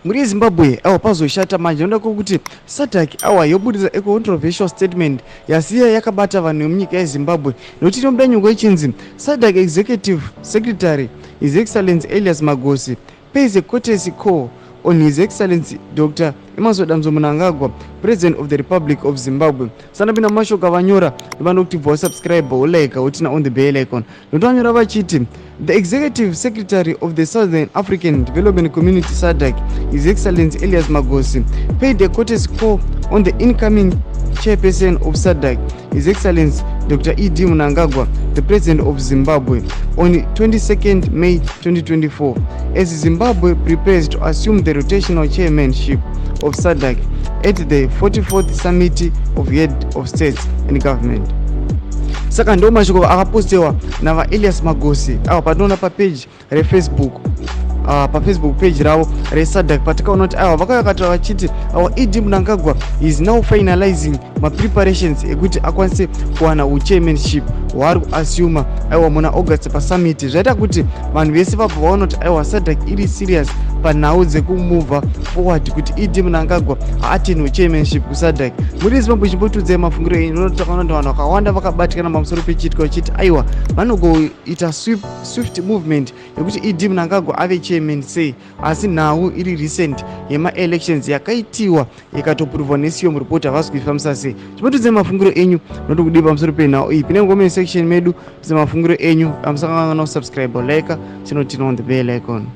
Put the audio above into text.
Mhuri yeZimbabwe, awa pazoshata manje noda kwokuti SADC awa yobudisa a controversial statement yasiya yakabata vanhu vemunyika yeZimbabwe, nokuti inobuda nyongo ichinzi SADC Executive Secretary His Excellency Elias Magosi pays a courtesy call on His Excellency Dr Emmerson Dambudzo Mnangagwa, President of the Republic of Zimbabwe. Sanapinda mumashoko avanyora, ndovanokuti bva wasubscribe, wolike, woturn on the bell icon, nokuti vanyora vachiti, "The Executive Secretary of the Southern African Development Community, SADC, His Excellency Elias Magosi, paid a courtesy call on the incoming chairperson of SADC, His Excellency Dr ED Mnangagwa, the President of Zimbabwe, on 22nd May 2024, as Zimbabwe prepares to assume the rotational chairmanship of SADC at the 44th Summit of Head of States and Government." Saka ndo mashoko akapostewa navaElias Magosi ava patinoona papage reFacebook, paFacebook page ravo reSADC, patikaona kuti aiwa vakauya vakataura vachiti awa ED Mnangagwa is now finalizing mapreparations ekuti akwanise kuwana uchairmanship hwaari kuassuma aiwa muna August pasummit. Zvaita kuti vanhu vese vabva vaona kuti aiwa SADC iri serious panhau dzekumova forward kuti ED Mnangagwa aatene uchairmanship kuSADC. Muri Zimbabwe, chimbotiudzai mafungiro enyu, nokuti takaona kuti vanhu vakawanda vakabatikana pamusoro pechiitiko vachiti aiwa vanogoita swift movement yekuti ED Mnangagwa ave chairman sei, asi nhau iri recent yemaelections yakaitiwa ikatopuruvwa neSEOM report havasi kuifambisa sei? Chimbotiudzai mafungiro enyu noti kudii pamusoro penhau iyi. Pinai comment section medu, tize mafungiro enyu. Amusakanganwa kusubscribe, like, chinoturn on the bell icon.